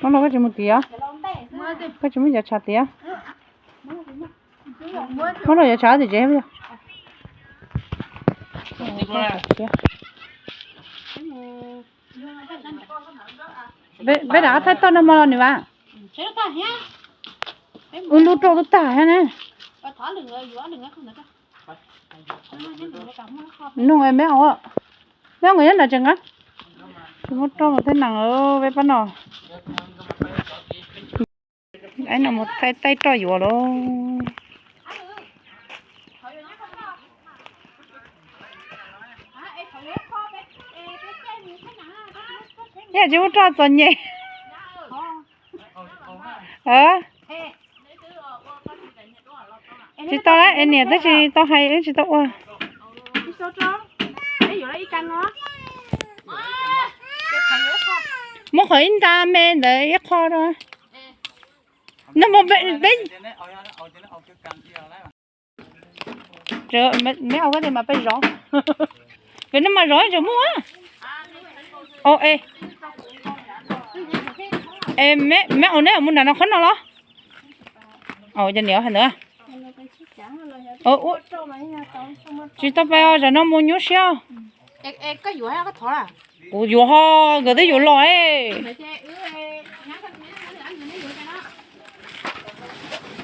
Hmo no koj tsis mus tiav? Koj tsis muab cov tshav tiav? Hmo no cov tshav tim tsev. Peb rov qab thaij toj nag hmo los nws vas. Wb lub roj twb tag thiab ne. Nug me, me nkawd nyob nram tsev nqa. Tsis muab roj mus thaij nees peb pab no. Aib no mus thaij taij roj yuav lauj. Yog tsis muab roj txom nyem. Tsis tau, es niam twb tsis tau hais, wb tsis tau ua. Muab qhov ib nta me ntawd ib qho rau. No peb, me au koj tias mas peb zov. Peb no mas zov tseem muaj. O, e, me au neb mus nram no qhov no los? Cov niam hais ntawd. Tsis tau pais, zaum no mus nyuaj siab. Kuv yuav ho, nkawd twb yuav los.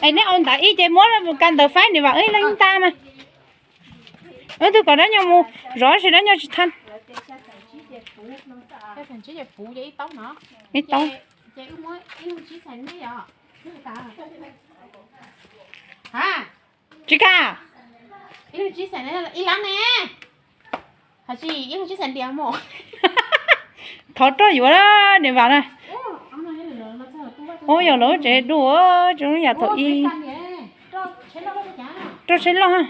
Es neb au ntawd ib ce muab ka ntawd faib nws vam wb leej ib nta mas. Wb twb kom dab nyo mus zov tab sis dab nyo tsis thaj. Ib taub. Tsis kam. Thov roj yuav niam vam na. Ub, yog lawv tsev dua tsis zoo yam thaum ub. Roj tsheb loj.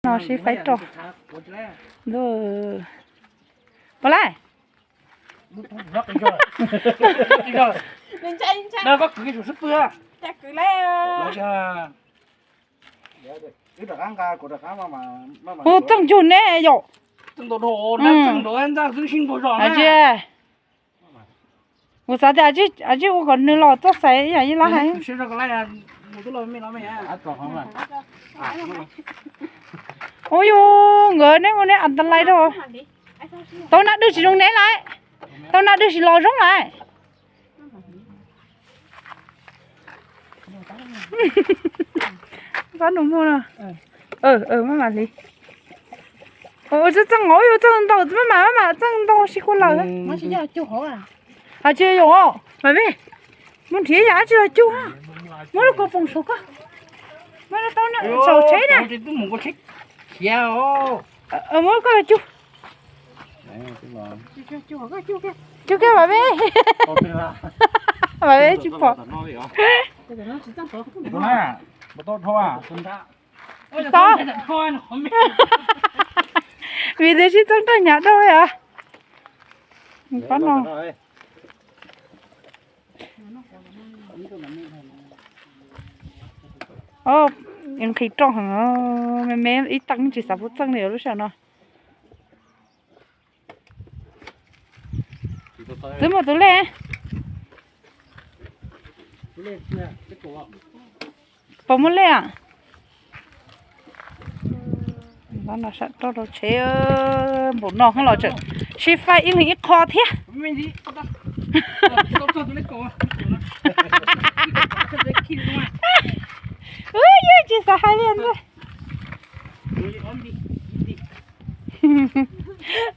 No sib faib roj. Ntuj, pom lawm. Hu txeej cug ne yom. Kuv xav tias a tsij ua kom nws los txoj xaiv yam ib lab hais. Ua yus nkawd neb ua neb as tas lais rau. Tau nab dwj tsis zoo neb lais. Tau nab dwj tsis los zoo lais. Pab nus muag no. Maj mam hliv. Txeej txeej os, yus txeej ntau, maj mam, maj mam txeej ntau sib kua lawm. Hais tsis yog, mam ve, mus nrhiav yam dab tsi los cug. Muab lub kaus poom saum koj, muab rau tau saum tsheb na. Muab koj los cug. Cug kiag mam ve. Mam ve tsis pom. Tsis tau. Vim tias sib txeeb roj hnyav dhau li os. Pab no. Nqhis roj heev, me me ib teev tsis xav pub txeej li lub sij hawm no. Twb muaj tus lej. Puas muaj lej a? Roj rau tsheb npaum no los tseem sib faib ib leeg ib qho thiab. Wb yeej tsis xav hais li ntawd.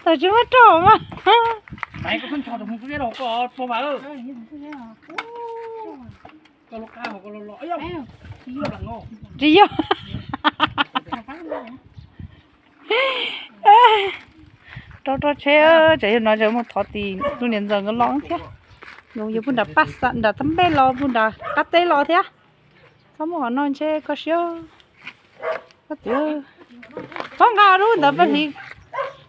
Thaum tsis muaj roj mas. Tsis yog. Rau rau tsheb, tseem yog no tseem mus thov tim tus niam ntxawm nkawd los thiab. Yus puag nram paj xav nram tab npej los puag nram qab teb los thiab. Txhob muaj qhov no ntshe koj siab. Koj nqa lub ntawd pab hliv,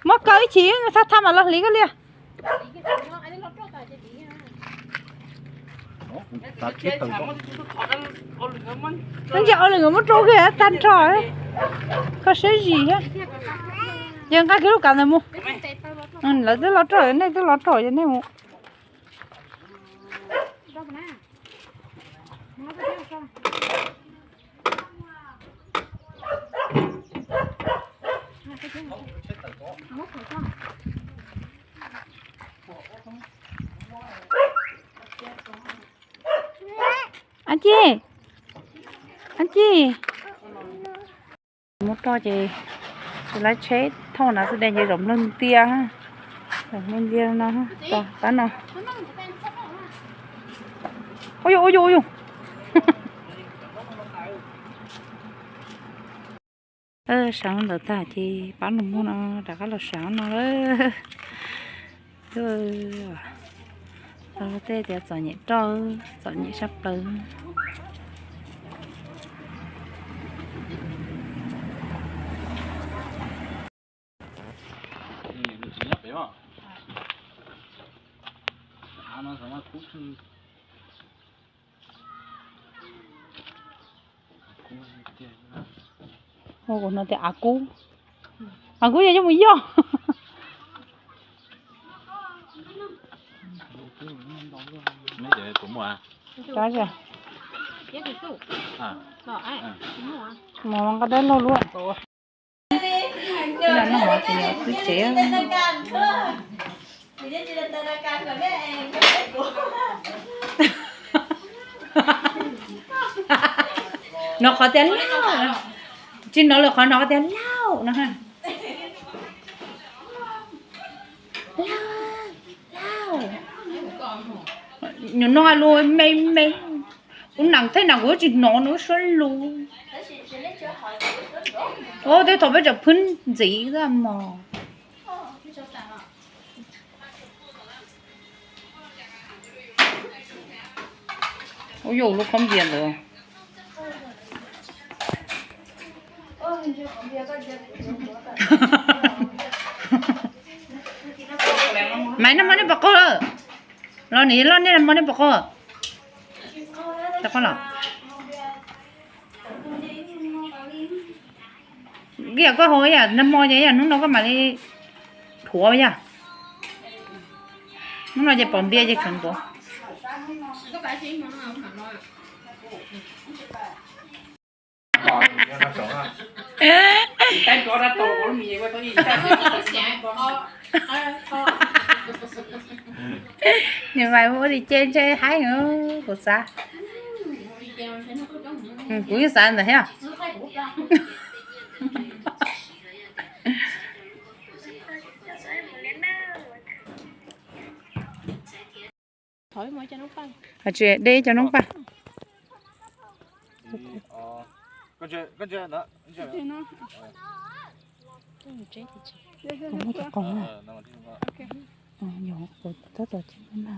muab kaw ib chim thaj thaj mam los hliv koj li. Ntsia ua lwm nkawd muab rau kawg tag nrho. Koj siab zis thiab. Ces nqa kiag lub kav ntawd mus. Lawv twb los rau, nej twb los rau, yog nej mus. Ab Ci, Ab Ci, mus rau ces tsis laiv tsheb thauj na xwb, ces zaum nplog ntiag, zaum nplog ntiag no, tab no. Ua yus, ua yus, ua yus. Sawv ntawd tag ces pab nus muag no rov qab los sawv no lawm. Tau tej tias txom nyem roj, txom nyem sab plaws. Ua kuv no tias av kub, av kub yog yuav mus yog. Mus nqa dab laug luaj. Noj mov ces yog twb tsev. Nov qhov tias lauj, tsis nov lawm qhov nov tias lauj no. Lauj, lauj. Nyuam no lus me me, kuv nees thiab nees kuv tsis hnov nws suab lus. Ua tej thaum peb tseem phwb ntxiv mog. Ua yus lub khaub ncaws ntawd. Maiv, nag hmo nej puas qaug lawm? Los nim loj nej nag hmo nej puas qaug? Tsis qaug los? Ib yam koj haus ib yam nag hmo ces ib yam hnub no koj mam li dhuav yom. Hnub no ces pom npias ces kheev dhuav. Nws mas ua li ces ntshe haib, kuv xav, kuv yeej xav ntawd thiab. Tsis de cov noob paj. Muab cov qos na. Yog kuv tab tom cem na.